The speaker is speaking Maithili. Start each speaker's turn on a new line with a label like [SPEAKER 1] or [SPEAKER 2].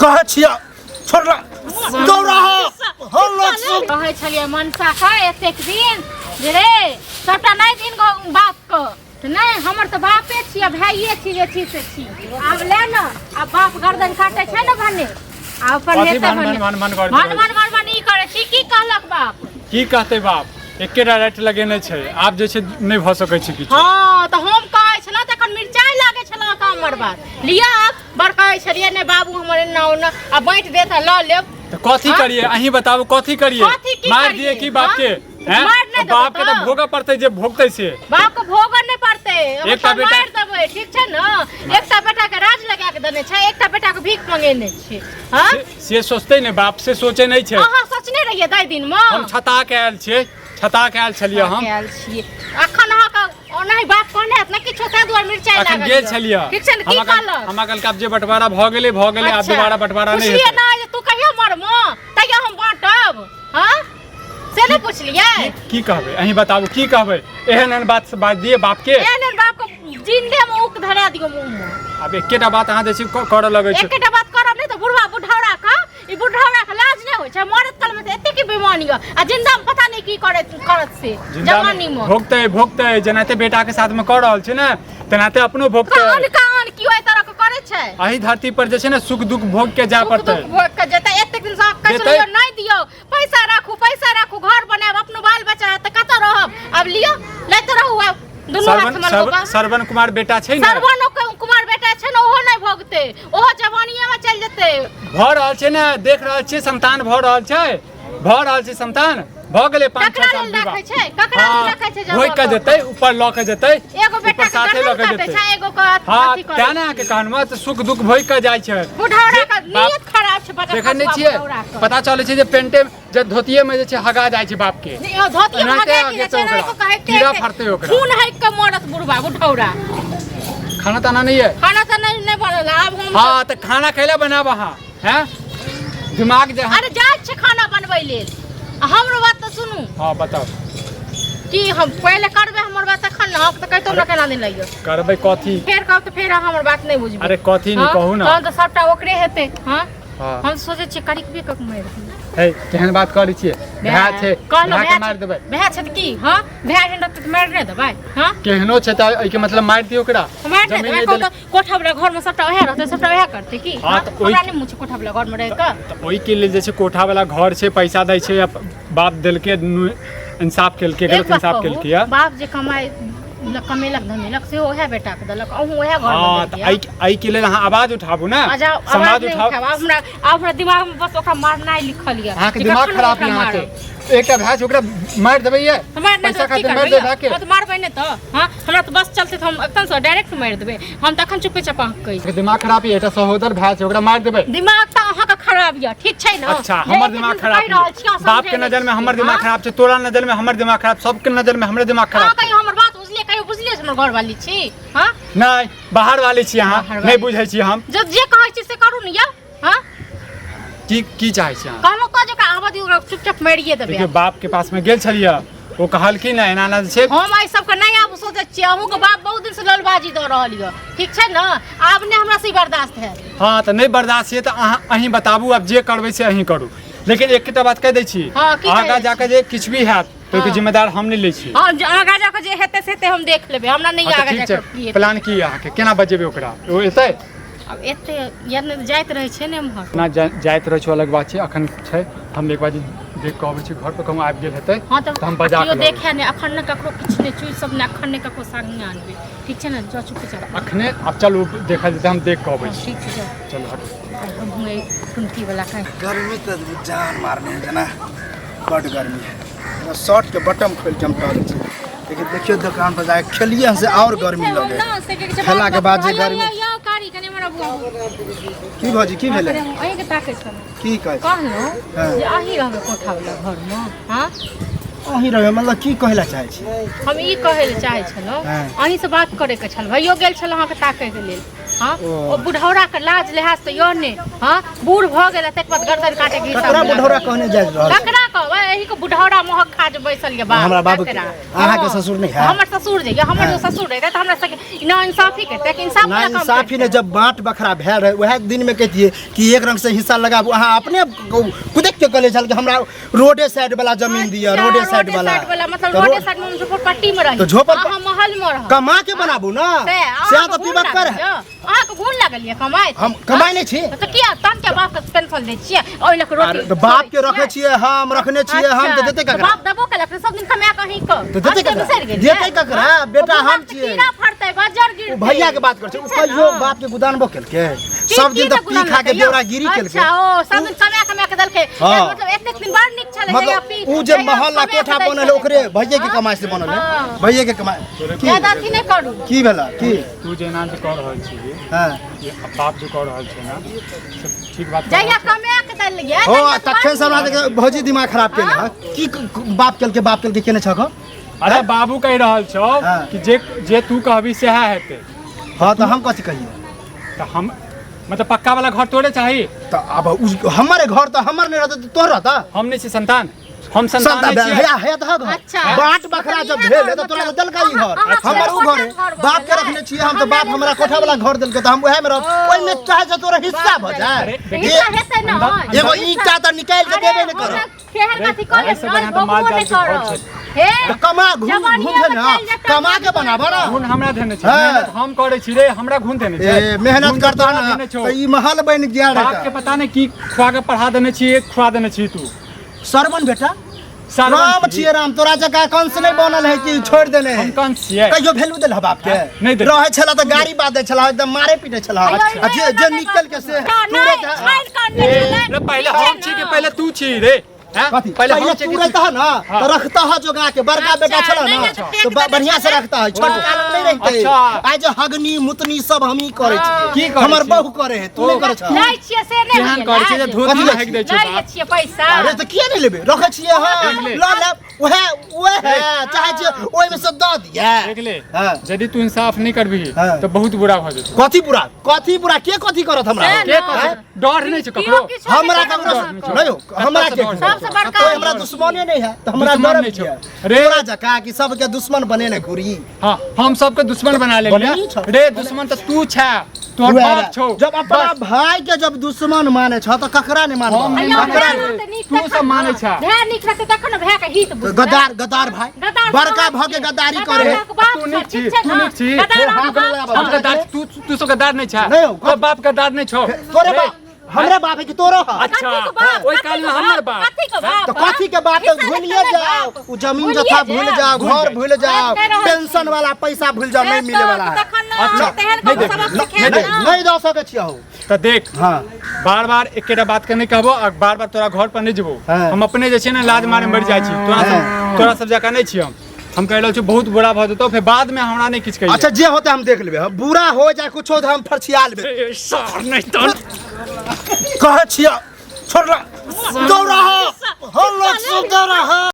[SPEAKER 1] कहै छियै छोड़ दौड़ा हो लोग सब
[SPEAKER 2] कहै छलियै मनसा के एतेक दिन जे रे सबटा नहि दिन गो बाप के तऽ नहि हमर तऽ बापे छी आ भाइये छी जे छी से छी आब ले ने आब बाप गर्दन काटै छै ने भने आ अपन
[SPEAKER 3] कथी
[SPEAKER 2] हेतै
[SPEAKER 3] भन
[SPEAKER 2] भने
[SPEAKER 3] भन भन भन करैत
[SPEAKER 2] भन
[SPEAKER 3] रहै
[SPEAKER 2] भन भन भन ई करै छी की कहलक बाप
[SPEAKER 3] की कहतै बाप एकेटा राइट लगेने छै आब जे छै नहि भऽ सकै छै किछु
[SPEAKER 2] हँ तऽ हम कहै छलहुँ तखन मिरचाइ लागै छलहुँ अहाँके हमर बात लिअ आब बड़ कहै छलियै नहि बाबू हमर एना ओना आ बाँटि देत आ लऽ लेब
[SPEAKER 3] तऽ कथी
[SPEAKER 2] हाँ?
[SPEAKER 3] करिए अहीं बताबू कथी करिए
[SPEAKER 2] कथी की
[SPEAKER 3] मारि
[SPEAKER 2] करियै?
[SPEAKER 3] दिए की बाप के
[SPEAKER 2] हाँ?
[SPEAKER 3] हैं?
[SPEAKER 2] मारि नहि देबै
[SPEAKER 3] बाप के तऽ
[SPEAKER 2] तऽ?
[SPEAKER 3] भोगऽ पड़तै जे भोगतै से
[SPEAKER 2] बाप के भोगऽ नहि पड़तै हम
[SPEAKER 3] एकटा
[SPEAKER 2] तऽ
[SPEAKER 3] बेटा-
[SPEAKER 2] मारि देबै ठीक छै ने एकटा बेटा के राज लगा के देने छै एकटा बेटा के भीख मंगेने छै हँ
[SPEAKER 3] से सोचतै ने बाप से सोचे नहि छै
[SPEAKER 2] अहाँ सोचने रहियै दाइ दिनमे
[SPEAKER 3] हम छता के आयल छियै छता के आयल छलियै हम
[SPEAKER 2] आयल छियै अखन अहाँके ओनाही बाप कहने हैत ने किछो ताहि दुआरे मिरचाइ
[SPEAKER 3] अखन
[SPEAKER 2] लागल
[SPEAKER 3] गेल
[SPEAKER 2] यऽ।
[SPEAKER 3] छलियै
[SPEAKER 2] ठीक छै ने की
[SPEAKER 3] हम अखन
[SPEAKER 2] कहलक
[SPEAKER 3] हम अखन आब जे बंटवारा भऽ गेलै भऽ गेलै आब
[SPEAKER 2] अच्छा।
[SPEAKER 3] दोबारा बंटवारा नहि
[SPEAKER 2] पुछलियै
[SPEAKER 3] हेतै
[SPEAKER 2] ना जे तू कहिया मरमो तहिया हम बाँटब हँ से नहि पुछलियै
[SPEAKER 3] की कहबै अहीं बताबू की कहबै एहन एहन बात से बाज दिए बाप के
[SPEAKER 2] एहन एहन बाप के जिंदे में उक धरा दियौ मुँह में
[SPEAKER 3] आब एकेटा बात अहाँ जे छै करऽ लगै छै
[SPEAKER 2] एकेटा बात करब नहि तऽ बुढ़वा बुढ़ौरा के ई बुढ़ौरा के लाज नहि होइ छै मरत काल में तऽ एते की बेमानी यऽ आ जिंदा में पता नहि की करत करत से
[SPEAKER 3] जिंदा में
[SPEAKER 2] जवानी में
[SPEAKER 3] भोगतै भोगतै जेनाहिते बेटा के साथ में कऽ रहल छै ने तेनाहिते अपनो भोगतै
[SPEAKER 2] कान कान की ओहि तरह के करै छै
[SPEAKER 3] एहि धरती पर जे छै ने सुख दुख भोग के जाय
[SPEAKER 2] सुख
[SPEAKER 3] पड़तै
[SPEAKER 2] दुख भोग के जेतै एतेक दिन से कहै
[SPEAKER 3] जेतै।
[SPEAKER 2] छलियै नहि दियौ पैसा राखू पैसा राखू घर बनायब अपनो बाल बच्चा हैत तऽ कतऽ रहब आब लिअ लैते रहू आब दुनू हाथ
[SPEAKER 3] श्रवण
[SPEAKER 2] में लगबा
[SPEAKER 3] श्रवण कुमार बेटा छै ने
[SPEAKER 2] श्रवण कुमार बेटा छै ने ओहो नहि भोगतै ओहो जवानिये में चलि जेतै
[SPEAKER 3] भऽ रहल छै ने देख रहल छियै संतान भऽ रहल छै भऽ रहल छै संतान भऽ गेलै 5
[SPEAKER 2] ककरा
[SPEAKER 3] 6 साल
[SPEAKER 2] लेल
[SPEAKER 3] विवाह
[SPEAKER 2] राखै छै ककरा लेल राखै छै
[SPEAKER 3] होई के जेतै ऊपर लऽ के जेतै
[SPEAKER 2] एगो बेटा
[SPEAKER 3] ऊपर
[SPEAKER 2] के
[SPEAKER 3] साथे लऽ के
[SPEAKER 2] गर्दन काटै
[SPEAKER 3] जेतै
[SPEAKER 2] छै एगो के
[SPEAKER 3] हँ
[SPEAKER 2] अथी करै
[SPEAKER 3] तें ने अहाँके कहलहुँ तऽ सुख दुख भोगि कऽ जाइ छै
[SPEAKER 2] बुढ़ौरा
[SPEAKER 3] जे
[SPEAKER 2] के
[SPEAKER 3] बाप-
[SPEAKER 2] नियत खराब छै बच्चा
[SPEAKER 3] देखै नहि छियै पता चलै छै जे पेंटे जे धोतिये में जे छै हगा जाइ छै बाप के
[SPEAKER 2] धोती
[SPEAKER 3] एनाहिते
[SPEAKER 2] हगा
[SPEAKER 3] आगे
[SPEAKER 2] की
[SPEAKER 3] छै
[SPEAKER 2] छै
[SPEAKER 3] ओकरा।
[SPEAKER 2] को कहते
[SPEAKER 3] कीड़ा फड़तै ओकरा।
[SPEAKER 2] खून हक के मरत बुढ़वा बुढ़ौरा
[SPEAKER 3] खाना ताना नहीं है
[SPEAKER 2] खाना तऽ नहीं नहीं बनल आब हम
[SPEAKER 3] हाँ तऽ खाना कैला बनाब अहाँ हैं दिमाग जे
[SPEAKER 2] अरे जाइ छै खाना बनबै लेल आ हमरो बात तऽ सुनू
[SPEAKER 3] हाँ बताओ
[SPEAKER 2] कि हम पहिले करबै हमर बात तखन ने हम तऽ कहितो हमरा केना नहि लैयो
[SPEAKER 3] करबै कथी
[SPEAKER 2] फेर कहब तऽ फेर अहाँ हमर बात नहि बुझबै
[SPEAKER 3] अरे कथी नहि
[SPEAKER 2] हाँ?
[SPEAKER 3] कहू ना
[SPEAKER 2] तहन तऽ सबटा ओकरे हेतै हाँ
[SPEAKER 3] हाँ
[SPEAKER 2] हम सोचै छियै करिकबे कऽ मारि दियै।
[SPEAKER 3] हे केहन बात करै छियै भाय छै
[SPEAKER 2] कहलहुँ
[SPEAKER 3] भायके
[SPEAKER 2] भाय
[SPEAKER 3] मारि देबै
[SPEAKER 2] भाय छै तऽ की हाँ भाय एहन रहतै तऽ मारि नहि देबै हाँ
[SPEAKER 3] केहनो छै तऽ एहिके मतलब मारि दियौ ओकरा
[SPEAKER 2] मारि नहि
[SPEAKER 3] जमीन
[SPEAKER 2] देबै
[SPEAKER 3] नहि
[SPEAKER 2] कहू
[SPEAKER 3] देल
[SPEAKER 2] तऽ कोठा वाला घरमे सबटा ओएह रहतै सबटा ओएह करतै की
[SPEAKER 3] हाँ,
[SPEAKER 2] हाँ?
[SPEAKER 3] तऽ ओहि-
[SPEAKER 2] हमरा नहि मुँह छै कोठा वाला घरमे रहि कऽ
[SPEAKER 3] तऽ ओहिके लेल जे छै कोठा वाला घर छै पैसा दै छै बाप देलकै इंसाफ केलकै
[SPEAKER 2] एक
[SPEAKER 3] गलत
[SPEAKER 2] बात
[SPEAKER 3] इंसाफ
[SPEAKER 2] कहू,
[SPEAKER 3] केलकै या
[SPEAKER 2] बाप जे कमाइ कमेलक धमेलक सेहो ओएह बेटाके देलक अहूँ ओएह घर
[SPEAKER 3] हाँ तऽ एहि एहिके लेल अहाँ आवाज उठाबू ने
[SPEAKER 2] समाज उठाउ आब हमरा आब हमरा दिमागमे बस ओकरा मारनाइ लिखल यऽ
[SPEAKER 3] अहाँके दिमाग खराब यऽ अहाँके एकटा भाय छै ओकरा मारि देबै ये
[SPEAKER 2] मारि नहि
[SPEAKER 3] पैसा
[SPEAKER 2] देबै, की
[SPEAKER 3] खातिर मारि
[SPEAKER 2] करबै
[SPEAKER 3] देबै भायके
[SPEAKER 2] हम तऽ मारबै नहि तऽ हँ हमरा तऽ बस चलतै तऽ हम एखन से डायरेक्ट मारि देबै हम तऽ अखन चुपे चापा कहै छी
[SPEAKER 3] अहाँके दिमाग खराब यऽ एकटा सहोदर भाय छै ओकरा मारि देबै
[SPEAKER 2] दिमाग तऽ अहाँके खराब यऽ ठीक छै ने
[SPEAKER 3] अच्छा
[SPEAKER 2] जे
[SPEAKER 3] हमर
[SPEAKER 2] एतेक
[SPEAKER 3] दिमाग
[SPEAKER 2] दिन
[SPEAKER 3] खराब
[SPEAKER 2] कहि रहल छी,
[SPEAKER 3] यऽ
[SPEAKER 2] अहाँ
[SPEAKER 3] बाप के
[SPEAKER 2] समझै नहि
[SPEAKER 3] नजर में हमर
[SPEAKER 2] छी,
[SPEAKER 3] दिमाग
[SPEAKER 2] हँ?
[SPEAKER 3] खराब छै तोरा नजर में हमर दिमाग खराब सबके नजर में हमरे दिमाग
[SPEAKER 2] अहाँ
[SPEAKER 3] खराब
[SPEAKER 2] कहियो हमर बात बुझलियै कहियो बुझलियै से हमर घरवाली छी हँ
[SPEAKER 3] नहि बाहर वाली छी अहाँ
[SPEAKER 2] बाहर वाली।
[SPEAKER 3] नहि बुझै छी हम
[SPEAKER 2] जब जे कहै छी से करू ने यौ हँ
[SPEAKER 3] की की चाहै छी अहाँ
[SPEAKER 2] कहलहुँ तऽ जे ओकरा आबऽ दियौ ओकरा चुपचाप मारिए देबै
[SPEAKER 3] देखियौ बाप के पास में गेल छलियै ओ कहलखिन एना एना जे छै
[SPEAKER 2] हम एहि सबके नहि आब सोचै छियै अहूँके बाप बहुत दिनसँ ललबाजी दऽ रहल यऽ ठीक छै ने आब नहि हमरा से ई बर्दाश्त हैत
[SPEAKER 3] हँ तऽ नहि बर्दाश्त छै तऽ अहाँ अहीं बताबू आब जे करबै से अहीं करू लेकिन एकटा बात कहि दै छी
[SPEAKER 2] हँ, की कहै
[SPEAKER 3] आगाँ जाके जे किछु भी हैत तऽ ओहिके
[SPEAKER 2] हँ।
[SPEAKER 3] जिम्मेदार हम नहि लै छी
[SPEAKER 2] हँ जे आगाँ जाकऽ जे हेतै से हेतै हम देख लेबै हमरा नहि
[SPEAKER 3] हँ, तऽ
[SPEAKER 2] आगाँ
[SPEAKER 3] ठीक
[SPEAKER 2] जाकऽ
[SPEAKER 3] छै
[SPEAKER 2] की हेतै
[SPEAKER 3] प्लान की यऽ अहाँके केना बजेबै ओकरा ओ एतै
[SPEAKER 2] आब एते या नहि जाइत रहै छै ने एम्हर
[SPEAKER 3] ना जाइत रहै छै अलग बात छै अखन छै हम एक बार देख कऽ अबै छी घर पर कहूँ आबि गेल हेतै
[SPEAKER 2] हँ तऽ
[SPEAKER 3] तऽ हम बजा
[SPEAKER 2] केओ
[SPEAKER 3] कऽ
[SPEAKER 2] देखै नहि अखन ने ककरो किछु नहि चूज सब ने अखन नहि ककरो संगे आनबै ठीक छै ने जाउ चुपे चाप
[SPEAKER 3] अखने आब चलू देखल जेतै हम देख कऽ अबै
[SPEAKER 2] हँ,
[SPEAKER 3] छी
[SPEAKER 2] ठीक छै जाउ
[SPEAKER 3] चलू हटू
[SPEAKER 2] आइ हमहूँ एहि टुनकी वला खाइ
[SPEAKER 1] गर्मी तऽ जान मारने है जेना बड गर्मी है हमरा शर्ट के बटम खोलि के हम टहलै छी लेकिन देखियौ दोकान पर जाके खेलियै से और गर्मी लगे खेला के बाद जे गर्मी की भौजी की भेलै
[SPEAKER 2] अहीँके ताकै छलहुँ
[SPEAKER 1] की कहै छी?
[SPEAKER 2] कहलहुँ
[SPEAKER 1] हँ।
[SPEAKER 2] जे अहीं रहबै कोठावला घरमे हँ
[SPEAKER 1] अहीं रहबै मतलब की कहै लए चाहै छी
[SPEAKER 2] हम ई कहै लए चाहै छलहुँ
[SPEAKER 1] हँ।
[SPEAKER 2] अहीँसँ बात करैके छल भैयो गेल छल अहाँके ताकैके लेल हँ
[SPEAKER 1] ओ।
[SPEAKER 2] ओ बुढ़ौराके लाज लिहाज तऽ यऽ नहि हँ बूढ़ भऽ गेल तकर बाद गर्दन काटैके हिसाब
[SPEAKER 1] ककरा
[SPEAKER 2] लागल।
[SPEAKER 1] बुढ़ौरा कहने जा रहल छै
[SPEAKER 2] ककरा कहबै एही के बुढ़ौरा महक खा जे बैसल ये बाप
[SPEAKER 1] हमरा बाबू के-
[SPEAKER 2] तेरा।
[SPEAKER 1] अहाँके
[SPEAKER 2] हाँ।
[SPEAKER 1] ससुर नहि है?
[SPEAKER 2] हमर ससुर जे ये हमर
[SPEAKER 1] हाँ।
[SPEAKER 2] जो ससुर रहितै तऽ हमरा सबके ना इंसाफी करतै कि इंसाफ
[SPEAKER 1] ना
[SPEAKER 2] वाला काम
[SPEAKER 1] इंसाफी ने
[SPEAKER 2] करतै?
[SPEAKER 1] जब बाँट बखरा भेल रहे वएह दिन में कहितियै कि एक रंग से हिस्सा लगाबू अहाँ अपने कुदक के कहले छल कि हमरा रोडे साइड वाला जमीन दिअ
[SPEAKER 2] अच्छा,
[SPEAKER 1] रोडे साइड वाला
[SPEAKER 2] साइड मतलब
[SPEAKER 1] तऽ
[SPEAKER 2] रोडे साइड में हम झोपड़पट्टी में रही
[SPEAKER 1] तऽ झोपड़-
[SPEAKER 2] अहाँ महल में रहब
[SPEAKER 1] कमा के बनाबू ना
[SPEAKER 2] से
[SPEAKER 1] सएह
[SPEAKER 2] अहाँके
[SPEAKER 1] तऽ
[SPEAKER 2] गुण
[SPEAKER 1] पीबक कर
[SPEAKER 2] लागल
[SPEAKER 1] है
[SPEAKER 2] यऽ? अहाँके गुण लागल यऽ कमाइत
[SPEAKER 1] हम कमाइ नहि छी
[SPEAKER 2] तऽ किया तहन किया बाप के पेंशन दै छियै ओहि लऽ कऽ रोटी
[SPEAKER 1] अरे तऽ बाप के रखै छियै हम रखने छियै हम तऽ देतै
[SPEAKER 2] अच्छा,
[SPEAKER 1] ककरा
[SPEAKER 2] बाप देबो केलक सब दिन कमा कऽ अहीं कऽ
[SPEAKER 1] तऽ देतै
[SPEAKER 2] हम
[SPEAKER 1] ककरा?
[SPEAKER 2] बिसरि गेलियै।
[SPEAKER 1] देतै ककरा? बेटा
[SPEAKER 2] ओ
[SPEAKER 1] हम
[SPEAKER 2] बाप के
[SPEAKER 1] छियै।
[SPEAKER 2] कीड़ा फड़तै बजर गिरतै
[SPEAKER 1] ओ भैया के बात करै छै ओ
[SPEAKER 2] ठीक छै
[SPEAKER 1] कहियो
[SPEAKER 2] ने?
[SPEAKER 1] बाप के गुदानबो केलकै
[SPEAKER 2] की-
[SPEAKER 1] सब
[SPEAKER 2] की
[SPEAKER 1] दिन तऽ
[SPEAKER 2] के
[SPEAKER 1] पी
[SPEAKER 2] गुलाम
[SPEAKER 1] खा के
[SPEAKER 2] लगतै यौ?
[SPEAKER 1] बेवरागिरी केलकै
[SPEAKER 2] अच्छा ओ सब दिन कमा कमा के देलकै
[SPEAKER 1] हाँ।
[SPEAKER 2] ए, मतलब एतेक दिन बड़ नीक छलै जहिया
[SPEAKER 1] मतलब
[SPEAKER 2] पी
[SPEAKER 1] उ जे
[SPEAKER 2] जहिया
[SPEAKER 1] महल आ
[SPEAKER 2] कमा के
[SPEAKER 1] कोठा
[SPEAKER 2] दै
[SPEAKER 1] बनल है
[SPEAKER 2] छलै।
[SPEAKER 1] ओकरे भैये के
[SPEAKER 2] हाँ?
[SPEAKER 1] कमाई से बनल है
[SPEAKER 2] हाँ।
[SPEAKER 1] भैये के कमाई की
[SPEAKER 2] ज्यादा अथी नहि करू
[SPEAKER 1] की भेला की
[SPEAKER 3] तू जेना जे कह रहल छी
[SPEAKER 1] हाँ
[SPEAKER 3] ये बाप जे कह रहल छै ना से ठीक बात कह
[SPEAKER 2] जहिया
[SPEAKER 3] रहल छै।
[SPEAKER 2] कमा के देलियै
[SPEAKER 1] हो
[SPEAKER 2] तहिया तऽ
[SPEAKER 1] तखन से
[SPEAKER 2] बड़
[SPEAKER 1] हमरा
[SPEAKER 2] नीक।
[SPEAKER 1] देख भौजी दिमाग खराब केने
[SPEAKER 2] हाँ?
[SPEAKER 1] है की बाप केलकै बाप केलकै केने छह
[SPEAKER 3] अरे बाबू कहि रहल छौ
[SPEAKER 1] हाँ।
[SPEAKER 3] कि जे जे तू कहबी सएह हेतै
[SPEAKER 1] हाँ तऽ हम कथी कहियै
[SPEAKER 3] तऽ हम मतलब पक्का वाला घर तोरे चाही
[SPEAKER 1] तऽ आब हमर घर तऽ हमर नहि रहतै तऽ तोहर रहता
[SPEAKER 3] हम नहि छी संतान हम संतान
[SPEAKER 1] संता
[SPEAKER 3] नहि छियै
[SPEAKER 1] हेया हेया तऽ घर
[SPEAKER 2] अच्छा।
[SPEAKER 1] बाट बखरा जब
[SPEAKER 2] मतलब
[SPEAKER 1] भेल
[SPEAKER 2] इएह
[SPEAKER 1] तऽ तोरा
[SPEAKER 2] घर
[SPEAKER 1] तऽ देलका ई घर
[SPEAKER 2] अहाँ
[SPEAKER 1] हमर उ घर है
[SPEAKER 2] कोठा घर
[SPEAKER 1] बाप के
[SPEAKER 2] बनल
[SPEAKER 1] रखने
[SPEAKER 2] है।
[SPEAKER 1] छियै हम तऽ
[SPEAKER 2] हमरा
[SPEAKER 1] बाप
[SPEAKER 2] लेल
[SPEAKER 1] हमरा कोठा वाला घर देलकै तऽ हम उएह में रहब
[SPEAKER 2] ओ।
[SPEAKER 1] ओहिमे चाहे जे तोरा हिस्सा भऽ जाए
[SPEAKER 3] अरे,
[SPEAKER 2] तऽ हिस्सा हेतै ने
[SPEAKER 1] एगो ईंटा तऽ निकालि के देबे नहि
[SPEAKER 2] हमरा
[SPEAKER 1] करब
[SPEAKER 2] केहन कथी कऽ लेब
[SPEAKER 3] एहिसँ
[SPEAKER 2] ने,
[SPEAKER 3] बढ़िआँ तऽ माल
[SPEAKER 2] भोगबो
[SPEAKER 3] जाल
[SPEAKER 2] नहि
[SPEAKER 3] के घर
[SPEAKER 2] करब।
[SPEAKER 3] छै।
[SPEAKER 2] हे
[SPEAKER 1] तऽ कमा घूम
[SPEAKER 2] जवानिये
[SPEAKER 1] घूम
[SPEAKER 2] मे
[SPEAKER 1] ने
[SPEAKER 2] चलि जेतै,
[SPEAKER 1] कमा के बनाबऽ ना
[SPEAKER 3] घुन हमरा देने छै
[SPEAKER 1] हाँ।
[SPEAKER 3] मेहनत हम करै छी रे हमरा घुन देने छै
[SPEAKER 1] ए मेहनत
[SPEAKER 3] घुन तऽ
[SPEAKER 1] करता
[SPEAKER 3] तोरा
[SPEAKER 1] ना
[SPEAKER 3] देने छौ।
[SPEAKER 1] तऽ ई महल बनि गेल
[SPEAKER 3] बाप के
[SPEAKER 1] रहता
[SPEAKER 3] पता नहि की खुआ के पढ़ा देने छी एक खुआ देने छी तू
[SPEAKER 1] सरवन बेटा
[SPEAKER 3] सरवन
[SPEAKER 1] राम
[SPEAKER 3] छी।
[SPEAKER 1] छियै राम तोरा जकाँ कंस नहि बनल है कि छोड़ि देने है
[SPEAKER 3] हम कंस छियै
[SPEAKER 1] कहियो वैल्यू देल बाप के
[SPEAKER 3] नहि देल।
[SPEAKER 1] रहै छला तऽ गाड़ी बाजै छला एकदम मारे पीटे छला
[SPEAKER 2] अच्छा।
[SPEAKER 1] आ जे जे निकल के से
[SPEAKER 2] नहि,
[SPEAKER 1] तुरंत
[SPEAKER 2] छानि कऽ अनने छलै।
[SPEAKER 3] रे पहिले
[SPEAKER 2] ठीक छै
[SPEAKER 3] हम छी कि
[SPEAKER 2] ने?
[SPEAKER 3] पहिले तू छी रे हैं?
[SPEAKER 1] कथी
[SPEAKER 3] पहिले
[SPEAKER 1] पहिले
[SPEAKER 3] हम छी
[SPEAKER 1] तू
[SPEAKER 3] कि तू-
[SPEAKER 1] रहता है ना
[SPEAKER 3] हाँ।
[SPEAKER 1] तो रखता है जोगा के बड़का
[SPEAKER 2] अच्छा,
[SPEAKER 1] बेटा छला
[SPEAKER 2] नहीं,
[SPEAKER 1] ना
[SPEAKER 2] नहीं, तो फेंक
[SPEAKER 1] तो
[SPEAKER 2] देने
[SPEAKER 1] बढ़िया से
[SPEAKER 2] छलै।
[SPEAKER 1] रखता है छोटका लोग नहीं रहते
[SPEAKER 3] अच्छा।
[SPEAKER 1] आइ जो हगनी मुतनी सब हम ही करे
[SPEAKER 3] की
[SPEAKER 1] छी
[SPEAKER 3] करै
[SPEAKER 1] हमर
[SPEAKER 3] छी?
[SPEAKER 1] बहू करे है तू नहीं करे छ
[SPEAKER 2] लै छियै से नहि
[SPEAKER 3] केहन
[SPEAKER 2] होइए
[SPEAKER 3] करै छै जे
[SPEAKER 2] लाज।
[SPEAKER 3] धोती
[SPEAKER 1] कथी
[SPEAKER 3] महकि दै छै
[SPEAKER 2] लै
[SPEAKER 3] बाप।
[SPEAKER 2] छियै पैसा
[SPEAKER 1] अरे तऽ किया नहीं लेबे रखे छियै
[SPEAKER 3] देख
[SPEAKER 1] हम
[SPEAKER 3] ले।
[SPEAKER 1] लऽ लेब उहे उहे चाहे छियै ओहिमे से दऽ दियै
[SPEAKER 3] देख ले
[SPEAKER 1] हाँ।
[SPEAKER 3] यदि तू इंसाफ नहीं करबिही
[SPEAKER 1] हाँ।
[SPEAKER 3] तो बहुत बुरा भऽ जेतौ
[SPEAKER 1] कथी बुरा कथी बुरा के कथी करत हमरा
[SPEAKER 2] सएह
[SPEAKER 3] के
[SPEAKER 2] ना।
[SPEAKER 3] कथी डर नहीं छै
[SPEAKER 2] केओ
[SPEAKER 3] ककरो
[SPEAKER 2] किछो नहि
[SPEAKER 1] हमरा
[SPEAKER 2] करत
[SPEAKER 1] ककरो
[SPEAKER 2] अहाँके।
[SPEAKER 1] नहीं हो हमरा के
[SPEAKER 2] सबसँ बड़का
[SPEAKER 1] कोई हमरा दुश्मने नहीं है तो हमरा
[SPEAKER 3] दुश्मन
[SPEAKER 1] डर
[SPEAKER 3] नहीं छौ।
[SPEAKER 1] रे
[SPEAKER 3] रे।
[SPEAKER 1] तोरा जका कि सबके दुश्मन बने ने घुरी
[SPEAKER 3] हाँ हम सबके दुश्मन बना ले
[SPEAKER 1] बनेने छौ।
[SPEAKER 3] रे दुश्मन तऽ तू छै तोहर
[SPEAKER 1] उएह
[SPEAKER 3] बाप छौ
[SPEAKER 1] जब अपना
[SPEAKER 3] बस।
[SPEAKER 1] भाई के जब दुश्मन माने छ तो ककरा नहीं मानबो
[SPEAKER 3] हम नहीं
[SPEAKER 2] अयौ,
[SPEAKER 3] मानै
[SPEAKER 2] भाय
[SPEAKER 3] छियै।
[SPEAKER 2] रहतै नीक
[SPEAKER 3] तू
[SPEAKER 2] तखन
[SPEAKER 3] सब मानै
[SPEAKER 2] ने।
[SPEAKER 3] छै।
[SPEAKER 2] भाय नीक रहतै तखन ने भायके हित बुझबै।
[SPEAKER 1] गद्दार गद्दार भाई
[SPEAKER 2] गद्दार
[SPEAKER 1] बड़का
[SPEAKER 2] तऽ
[SPEAKER 1] भ के गद्दारी
[SPEAKER 2] गद्दार
[SPEAKER 1] करे
[SPEAKER 2] अहाँके बाप
[SPEAKER 3] तू
[SPEAKER 2] छौ,
[SPEAKER 3] नीक छी
[SPEAKER 2] ठीक छै
[SPEAKER 3] तू
[SPEAKER 2] ने?
[SPEAKER 3] नीक छी
[SPEAKER 2] गद्दार
[SPEAKER 1] हम
[SPEAKER 2] अहाँके
[SPEAKER 1] गद्दार
[SPEAKER 2] बाप
[SPEAKER 3] हम
[SPEAKER 2] छौ।
[SPEAKER 3] गद्दार तू तू सब गद्दार नहीं छै
[SPEAKER 1] नहीं हो,
[SPEAKER 3] तोहर बाप गद्दार नहीं छौ
[SPEAKER 1] तोरे बाप हमरे बाप है कि तोरो है
[SPEAKER 3] अच्छा
[SPEAKER 2] कथी के बाप?
[SPEAKER 3] ओहि काल में
[SPEAKER 2] कथी के
[SPEAKER 3] हमर
[SPEAKER 2] बाप?
[SPEAKER 3] बाप
[SPEAKER 2] कथी के बाप?
[SPEAKER 1] तो कथी के बात
[SPEAKER 2] हिस्सा
[SPEAKER 1] भूलिए
[SPEAKER 2] लेतै
[SPEAKER 1] जाओ
[SPEAKER 2] बाप।
[SPEAKER 1] उ जमीन
[SPEAKER 2] भूलिए
[SPEAKER 1] जथा भूल जाओ
[SPEAKER 3] भूल
[SPEAKER 1] घर
[SPEAKER 3] जाओ।
[SPEAKER 1] भूल जाओ
[SPEAKER 2] नहि रहल छी।
[SPEAKER 1] पेंशन वाला पैसा भूल जाओ नहीं
[SPEAKER 2] से
[SPEAKER 1] मिले वाला
[SPEAKER 2] तऽ
[SPEAKER 1] है
[SPEAKER 2] तखन ने
[SPEAKER 3] अच्छा,
[SPEAKER 2] तेहन
[SPEAKER 3] नहि
[SPEAKER 2] कोनो
[SPEAKER 3] देख,
[SPEAKER 2] सबक
[SPEAKER 3] नहि
[SPEAKER 2] सिखायब
[SPEAKER 3] देख,
[SPEAKER 2] ने।
[SPEAKER 1] नहीं दऽ सकै छियै हौ
[SPEAKER 3] तऽ देख
[SPEAKER 1] हाँ
[SPEAKER 3] बार बार एकेटा बात के नहीं कहबो आ बार बार तोरा घर पर नहीं जेबो
[SPEAKER 1] हाँ।
[SPEAKER 3] हम अपने जे छै ने लाज मारे मरि जाइ छी तोरा सब
[SPEAKER 1] हाँ।
[SPEAKER 3] तोरा सब जकाँ नहीं छी हम कहि रहल छी बहुत बुरा भऽ जेतौ फेर बाद में हमरा नहीं किछु कहियै
[SPEAKER 1] अच्छा जे होते हम देख लेबै बुरा हो जाए कुछो तऽ हम फरछिया लेबै
[SPEAKER 3] ए, सार नहीं तन
[SPEAKER 1] कहै छियै छोड़ दौड़ा हो लोग सब दौड़ा हो।